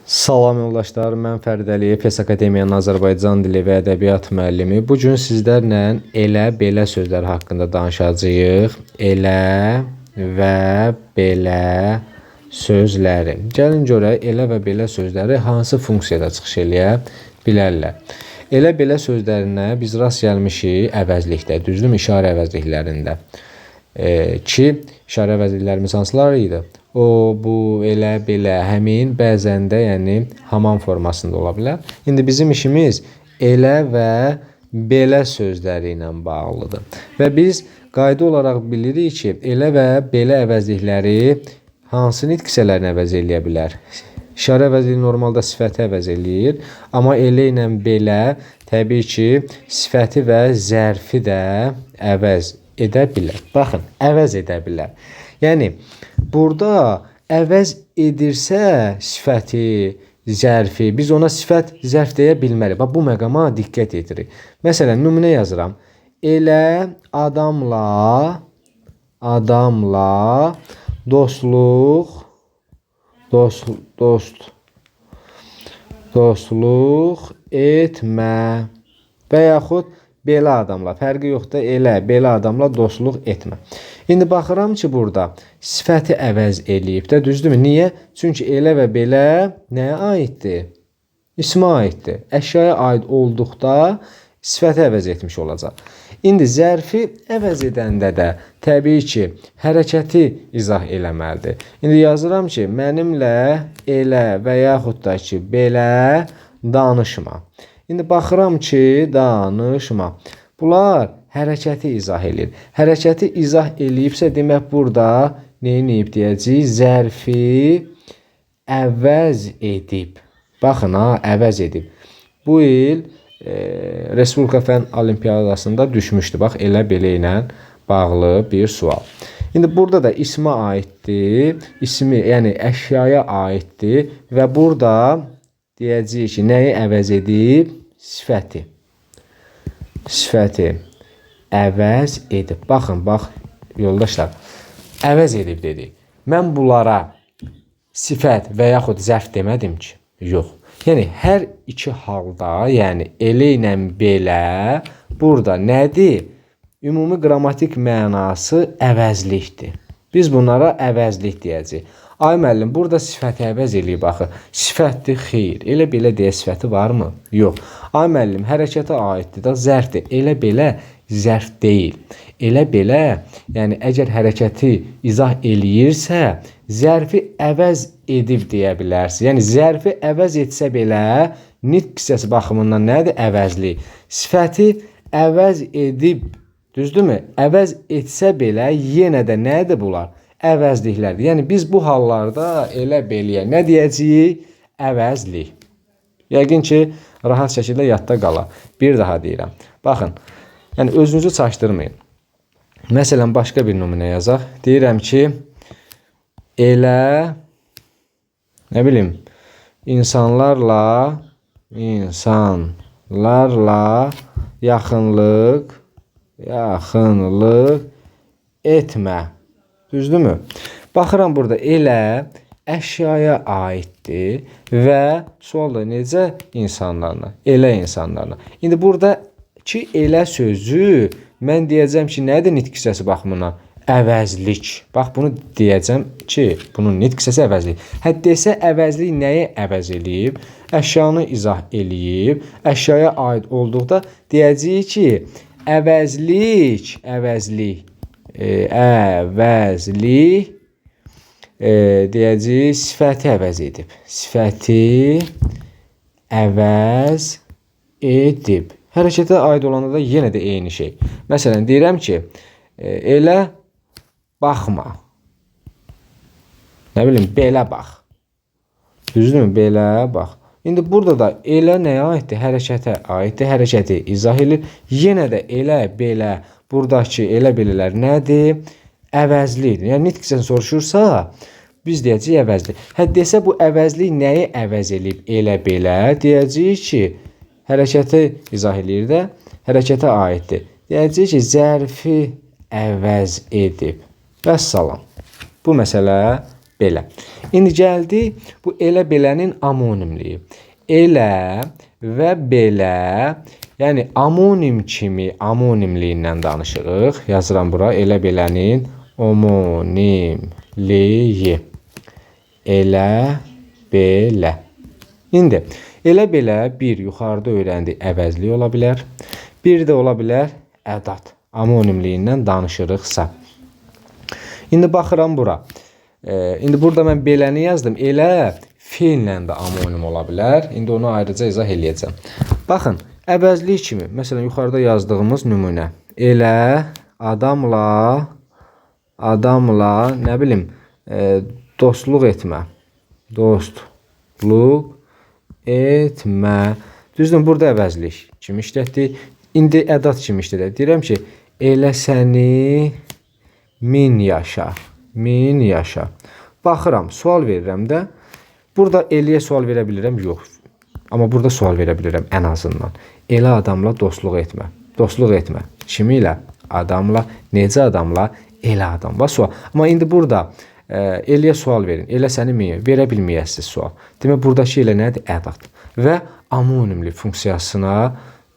Salam yoldaşlar, mən Fərid Əliyev, FES Akademiyanın Azərbaycan dili və ədəbiyyat müəllimi. Bu gün sizlərlə elə, belə sözləri haqqında danışacağıq. Elə və belə sözləri. Gəlin görək, elə və belə sözləri hansı funksiyada çıxış eləyə bilərlər. Elə belə sözlərinə biz rast gəlmişik əvəzlikdə, düzdürmü? İşarə əvəzliklərində. Ki, işarə əvəzliklərimiz hansılar idi? O, bu, elə, belə, həmin, bəzən də, yəni haman formasında ola bilər. İndi bizim işimiz elə və belə sözləri ilə bağlıdır. Və biz qayda olaraq bilirik ki, elə və belə əvəzlikləri hansı nitq hissələrini əvəz eləyə bilər? İşarə əvəzliyi normalda sifəti əvəz eləyir, amma elə ilə belə təbii ki, sifəti və zərfi də əvəz edə bilər. Baxın, əvəz edə bilər. Yəni, burada əvəz edirsə sifəti, zərfi, biz ona sifət, zərf deyə bilmərik. Bax, bu məqama diqqət edirik. Məsələn, nümunə yazıram. Elə adamla dostluq etmə və yaxud belə adamla, fərqi yoxdur, elə, belə adamla dostluq etmə. İndi baxıram ki, burada sifəti əvəz eləyib də, düzdürmü? Niyə? Çünki elə və belə nəyə aiddir? İsmə aiddir. Əşyaya aid olduqda sifəti əvəz etmiş olacaq. İndi zərfi əvəz edəndə də təbii ki, hərəkəti izah eləməlidir. İndi yazıram ki, mənimlə elə və yaxud da ki, belə danışma. İndi baxıram ki, danışma. Bunlar hərəkəti izah eləyir. Hərəkəti izah eləyibsə, demək burada nə eləyib deyəcəyik? Zərfi əvəz edib. Baxın ha, əvəz edib. Bu il Respublika Fənn Olimpiyadasında düşmüşdü. Bax, elə belə ilə bağlı bir sual. İndi burada da ismə aiddir. İsmi, yəni əşyaya aiddir və burada deyəcəyik ki, nəyi əvəz edib? Sifəti. Sifəti əvəz edib. Baxın, bax, yoldaşlar, əvəz edib dedik. Mən bunlara sifət və yaxud zərf demədim ki, yox. Yəni, hər iki halda, yəni elə ilə belə burada nədir? Ümumi qrammatik mənası əvəzlikdir. Biz bunlara əvəzlik deyəcəyik. Ay müəllim, burada sifəti əvəz eləyib axı. Sifətdir, xeyr. Elə belə deyə sifəti varmı? Yox. Ay müəllim, hərəkətə aiddir da, zərfdir. Elə belə zərf deyil. Elə belə, yəni əgər hərəkəti izah eləyirsə, zərfi əvəz edib deyə bilərsiniz. Yəni zərfi əvəz etsə belə, nitq hissəsi baxımından nədir? Əvəzlik. Sifəti əvəz edib, düzdürmü? Əvəz etsə belə, yenə də nədir bunlar? Əvəzliklərdir. Yəni biz bu hallarda elə beləyə nə deyəcəyik? Əvəzlik. Yəqin ki, rahat şəkildə yadda qalar. Bir daha deyirəm. Baxın, yəni özünüzü çaşdırmayın. Məsələn, başqa bir nümunə yazaq. Deyirəm ki, elə, nə bilim, insanlarla yaxınlıq etmə. Düzdürmü? Baxıram burada elə əşyaya aiddir və sual da necə insanlarla? Elə insanlarla. İndi burada ki, elə sözü mən deyəcəm ki, nədir nitq hissəsi baxımından? Əvəzlik. Bax, bunu deyəcəm ki, bunun nitq hissəsi əvəzlik. Hətta desə əvəzlik nəyi əvəz eləyib? Əşyanı izah eləyib. Əşyaya aid olduqda deyəcəyik ki, əvəzlik, deyəcəyik, sifəti əvəz edib. Sifəti əvəz edib. Hərəkətə aid olanda da yenə də eyni şey. Məsələn, deyirəm ki, elə baxma. Nə bilim, belə bax. Düzdürmü? Belə bax. İndi burada da elə nəyə aiddir? Hərəkətə aiddir. Hərəkəti izah edir. Yenə də elə, belə, buradakı elə belələr nədir? Əvəzlikdir. Yəni, nitq hissəsini soruşursa, biz deyəcəyik əvəzlik. Hə, desə bu əvəzlik nəyi əvəz eləyib? Elə, belə, deyəcəyik ki, hərəkəti izah eləyir də, hərəkətə aiddir. Deyəcəyik ki, zərfi əvəz edib. Vəssalam. Bu məsələ belə. İndi gəldi bu elə belənin amonimliyi. Elə və belə, yəni amonim kimi amonimliyindən danışırıq. Yazıram bura elə belənin omonimliyi. Elə belə. İndi elə belə bir yuxarıda öyrəndik əvəzlik ola bilər. Bir də ola bilər ədat. Amonimliyindən danışırıqsa. İndi baxıram bura. İndi burada mən beləni yazdım. Elə feillə də amonim ola bilər. İndi onu ayrıca izah eləyəcəm. Baxın, əvəzlik kimi, məsələn, yuxarıda yazdığımız nümunə. Elə adamla, nə bilim, dostluq etmə. Dostluq etmə. Düzdür, burada əvəzlik kimi işlətdik. İndi ədat kimi işlədək. Deyirəm ki, elə səni min yaşa. Min yaşa. Baxıram, sual verirəm də. Burada eləyə sual verə bilirəm? Yox. Amma burada sual verə bilirəm ən azından. Elə adamla dostluq etmə. Dostluq etmə. Kimi ilə? Adamla. Necə adamla? Elə adamla. Sual. Amma indi burada eləyə sual verin. Elə səni min verə bilməyəsiniz sual. Demək, buradakı elə nədir? Ədat. Və amonimli funksiyasına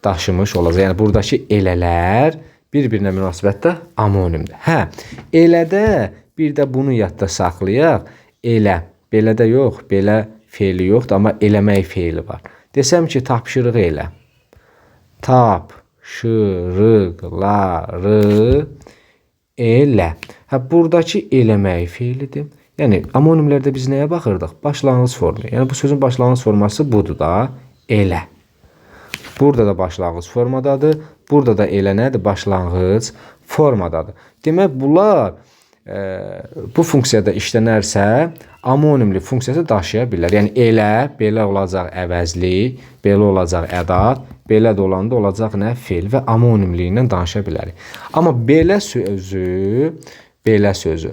daşımış olacaq. Yəni, buradakı elələr bir-birinə münasibətdə amonimdir. Hə, elədə bir də bunu yadda saxlayaq. Elə, belə də yox, belə feili yoxdur, amma eləmək feili var. Desəm ki, tapşırığı elə. Tapşırıqları elə. Hə, buradakı eləmək feilidir. Yəni, amonimlərdə biz nəyə baxırdıq? Başlanğıc formu. Yəni, bu sözün başlanğıc forması budur da, elə. Burada da başlanğıc formadadır. Burada da elə nədir? Başlanğıc formadadır. Demək, bunlar bu funksiyada işlənərsə, amonimli funksiyası daşıya bilər. Yəni, elə, belə olacaq əvəzlik, belə olacaq ədat, belə də olanda olacaq nə? Feil və amonimliyi ilə danışa bilərik. Amma belə sözü, belə sözü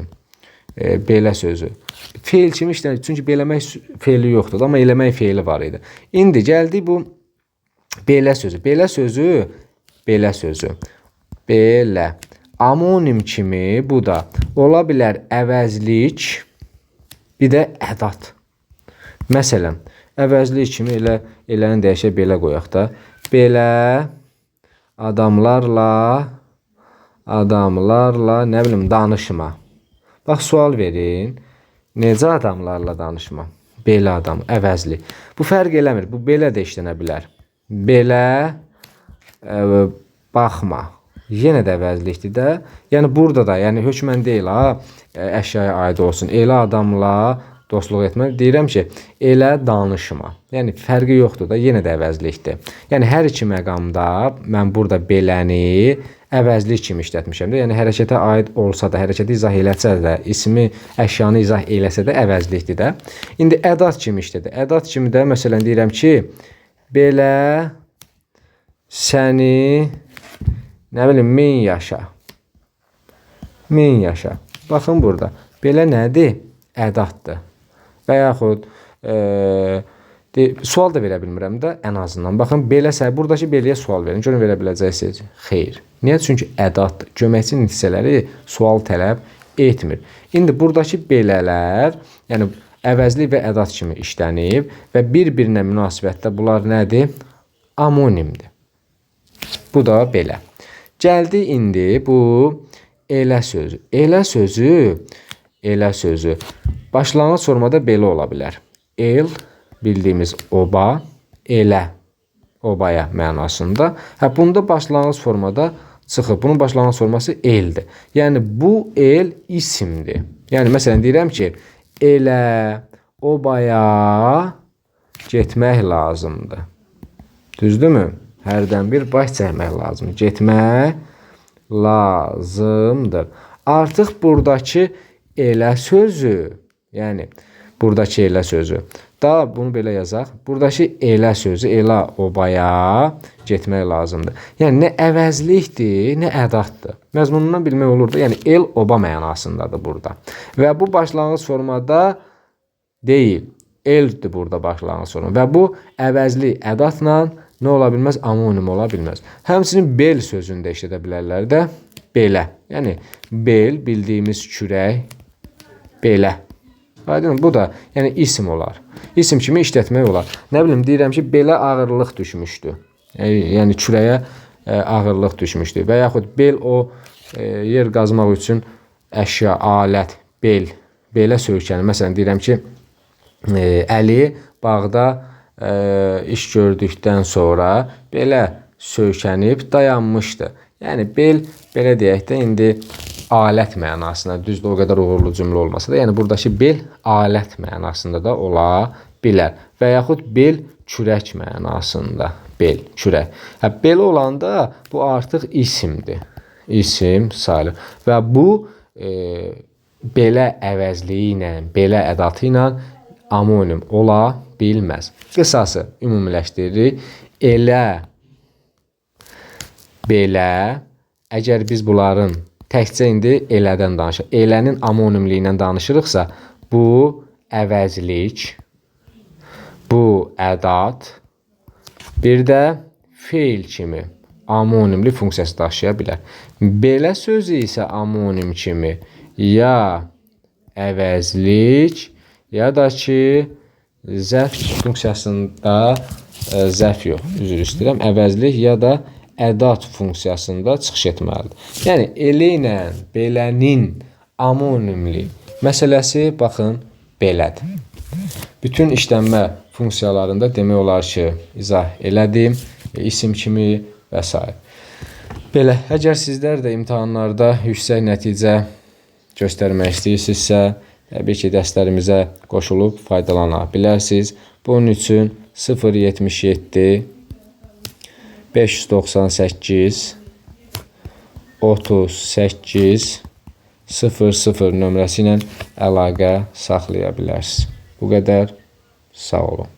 feil kimi işlənir. Çünki beləmək feili yoxdur, amma eləmək feili var idi. İndi gəldik bu belə sözü. Belə sözü, belə sözü, belə. Amonim kimi bu da ola bilər əvəzlik, bir də ədat. Məsələn, əvəzlik kimi elə eləni dəyişək belə qoyaq da. Belə adamlarla, nə bilim, danışma. Bax, sual verin. Necə adamlarla danışma? Belə adam, əvəzlik. Bu fərq eləmir. Bu belə də işlənə bilər. Belə baxma. Yenə də əvəzlikdir də. Yəni, burada da, yəni hökmən deyil, ha, əşyaya aid olsun. Elə adamla dostluq etmə. Deyirəm ki, elə danışma. Yəni, fərqi yoxdur da, yenə də əvəzlikdir. Yəni, hər iki məqamda mən burada beləni əvəzlik kimi işlətmişəm də. Yəni, hərəkətə aid olsa da, hərəkəti izah eləsə də, ismi, əşyanı izah eləsə də əvəzlikdir də. İndi ədat kimi işlədir. Ədat kimi də, məsələn, deyirəm ki, belə səni, nə bilim, min yaşa. Min yaşa. Baxın burada. Belə nədir? Ədatdır. Və yaxud sual da verə bilmirəm də ən azından. Baxın, belə buradakı beləyə sual verin. Görün, verə biləcəksiniz. Xeyr. Niyə? Çünki ədatdır. Köməkçi hissələri sual tələb etmir. İndi buradakı belələr, yəni əvəzlik və ədat kimi işlənib və bir-birinə münasibətdə bunlar nədir? Amonimdir. Bu da belə. Gəldi indi bu elə sözü. Elə sözü, elə sözü. Başlanğıc formada belə ola bilər. El, bildiyimiz oba, elə, obaya mənasında. Hə, bunda başlanğıc formada çıxır. Bunun başlanğıc forması eldir. Yəni, bu el isimdir. Yəni, məsələn, deyirəm ki, elə obaya getmək lazımdır. Düzdürmü? Hərdən bir baş çəkmək lazımdır. Getmək lazımdır. Artıq buradakı elə sözü, yəni buradakı elə sözü, daha bunu belə yazaq. Buradakı elə sözü, elə obaya getmək lazımdır. Yəni, nə əvəzlikdir, nə ədatdır. Məzmunundan bilmək olurdu. Yəni, el oba mənasındadır burada. Və bu başlanğıc formada deyil. Eldir burada başlanğıc forma. Və bu əvəzlik ədatla nə ola bilməz? Amonim ola bilməz. Həmçinin bel sözünü də işlədə bilərlər də. Belə. Yəni, bel bildiyimiz kürək, belə. Aydın, bu da yəni isim olar. İsim kimi işlətmək olar. Nə bilim, deyirəm ki, belə ağırlıq düşmüşdü. Yəni kürəyə ağırlıq düşmüşdü. Və yaxud bel o yer qazmaq üçün əşya, alət, bel, belə söykənir. Məsələn, deyirəm ki, Əli bağda iş gördükdən sonra belə söykənib dayanmışdı. Yəni bel, belə deyək də indi alət mənasında, düzdür o qədər uğurlu cümlə olmasa da, yəni buradakı bel alət mənasında da ola bilər. Və yaxud bel kürək mənasında, bel, kürək. Hə, bel olanda bu artıq isimdir. İsim sayılır. Və bu belə əvəzliyi ilə, belə ədatı ilə amonim ola bilməz. Qısası ümumiləşdiririk. Elə, belə, əgər biz bunların təkcə indi elədən danışırıq. Elənin amonimliyi ilə danışırıqsa, bu əvəzlik, bu ədat, bir də feil kimi amonimli funksiyası daşıya bilər. Belə sözü isə amonim kimi ya əvəzlik, ya da ki, zərf funksiyasında zərf yox, üzr istəyirəm, əvəzlik ya da ədat funksiyasında çıxış etməlidir. Yəni, elə ilə belənin amonimli məsələsi, baxın, belədir. Bütün işlənmə funksiyalarında demək olar ki, izah elədim, isim kimi və s. Belə, əgər sizlər də imtahanlarda yüksək nəticə göstərmək istəyirsinizsə, təbii ki, dərslərimizə qoşulub faydalana bilərsiniz. Bunun üçün 077 598 38 00 nömrəsi ilə əlaqə saxlaya bilərsiniz. Bu qədər. Sağ olun.